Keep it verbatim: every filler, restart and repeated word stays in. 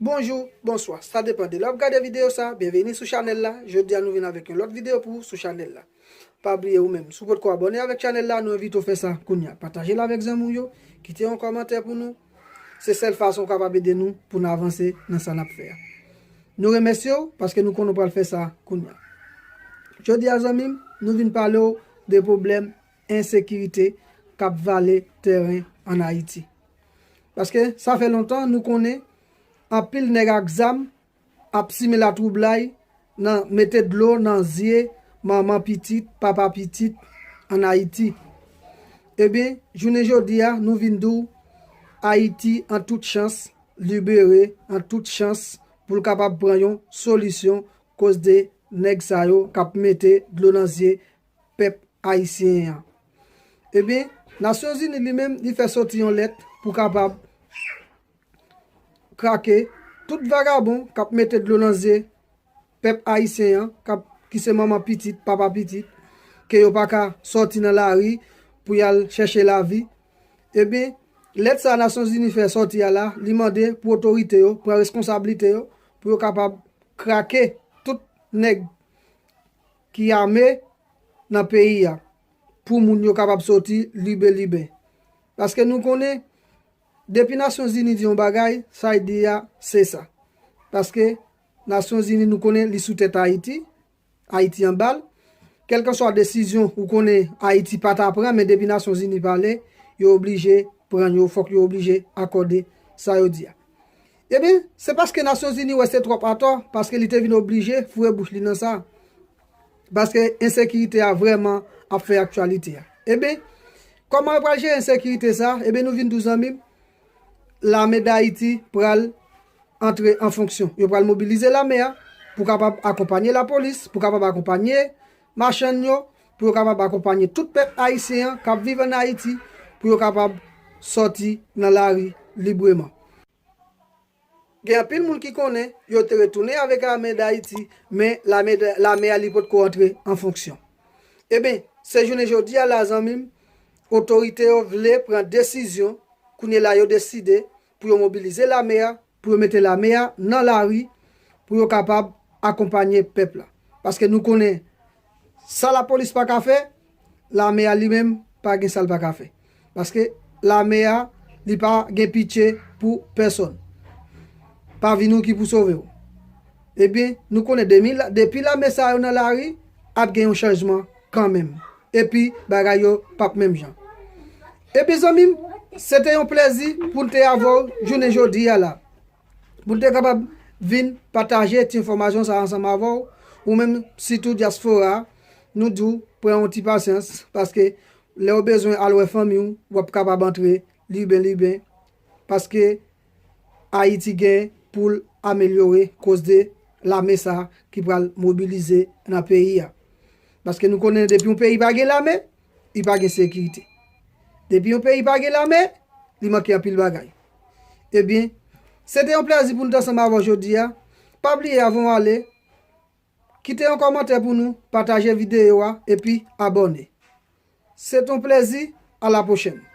Bonjou, bonswa, sa depann de lè w ap gade videyo sa, byenveni sou chanèl la. Jodi a nou vin avèk yon lòt videyo pou ou sou chanèl la. Pa bliye ou menm, si w potko abòne avèk chanèl la, nou envite w fè sa kounye a. Pataje l avèk zanmi w yo, kite yon kòmantè pou nou. Se sèl fason w kapab ede nou pou n avanse nan sa n ap fè a. Nou remèsye w paske nou konnen w pral fè sa kounye a. Jodi a zanmi m, nou vin pale w de pwoblèm ensekirite k ap vale tèren ann Ayiti. Paske sa fè lontan nou konnen anpil nèg ak zam ap simen latwoublay nan mete dlo nan zye manman pitit, papa pitit ann Ayiti. Ebyen, jounen jodi a, nou vin di w Ayiti an tout chans, libere an tout chans pou l kapab pran yon solisyon koz de nèg sa yo k ap mete dlo nan zye pèp ayisyen an. Ebyen, Nasyonzini li menm, li fè soti yon lèt pou kapab krake tout vagabon k ap mete dlo nan zye pèp ayisyen an, k ap, ki se manman pitit, papa pitit, ke yo pa ka sòti nan lari pou y al chèche lavi. Ebyen, lèt sa a Nasyonzini fè sòti a la, li mande pou otorite yo pran reskonsablite yo, pou yo kapab krake tout nèg ki ame nan peyi a, pou moun yo kapab soti libe libe. Paske nou konnen, depi Nasyonzini di yon bagay, sa y di a, se sa. Paske Nasyonzini, nou konnen, li sou tèt Ayiti, Ayiti anba l. Kèlkanswa desizyon ou konnen Ayiti pa ta pran, men depi Nasyonzini pale, yo oblije pran, yo, fòk yo oblije akòde sa yo di a. Ebyen, se paske Nasyonzini wè se twòp atò, paske li te vin oblije foure bouch li nan sa. Paske ensekirite a vrèman ap fè aktyalite a. Ebyen, kòman yo pral jere ensekirite sa? Ebyen, nou vin di w zanmi m, lame Dayiti pral antre an fonksyon. Yo pral mobilize lame a pou kapab akonpanye lapolis, pou kapab akonpanye machann yo, pou yo kapab akonpanye tout pèp ayisyen an k ap viv ann Ayiti, pou yo kapab sòti nan lari libreman. Gen anpil moun ki konnen yo te retounen avèk lame Dayiti, men lame, lame a li potko antre an fonksyon. Ebyen, se jounen jodi a la, zanmi m, otorite yo vle pran desizyon, kounye la yo deside pou yo mobilize lame a, pou yo mete lame a nan lari, pou yo kapab akonpanye pèp la. Paske nou konnen sa lapolis pa ka fè, lame a li menm pa gen sa l pa ka fè. Paske lame a, li pa gen pitye pou pèsonn. Pa vin ou ki pou sove w. Ebyen, nou konnen depi, depi lame sa yo nan lari, ap gen yon chanjman kanmenm. Epi, bagay yo p ap menm jan. Epi, zanmi m, se te yon plèzi pou n te avè w jounen jodi a la. Pou n te kapab vin pataje ti enfòmasyon sa ansanm avè w, ou menm sitou dyaspora, nou di w pran yon ti pasyans, paske lè w bezwen al wè fanmi w, w ap kapab antre liben liben, paske Ayiti gen pou l amelyore koz de lame sa ki pral mobilize nan peyi a. Paske nou konnen depi yon peyi pa gen lame, li pa gen sekirite. Depi yon peyi pa gen lame, li manke anpil bagay. Ebyen, se te yon plèzi pou n te ansanm avè w jodi a. Pa bliye avan w ale, kite yon kòmantè pou nou, pataje videyo a, epi abòne. Se te yon plèzi, a la pwochèn.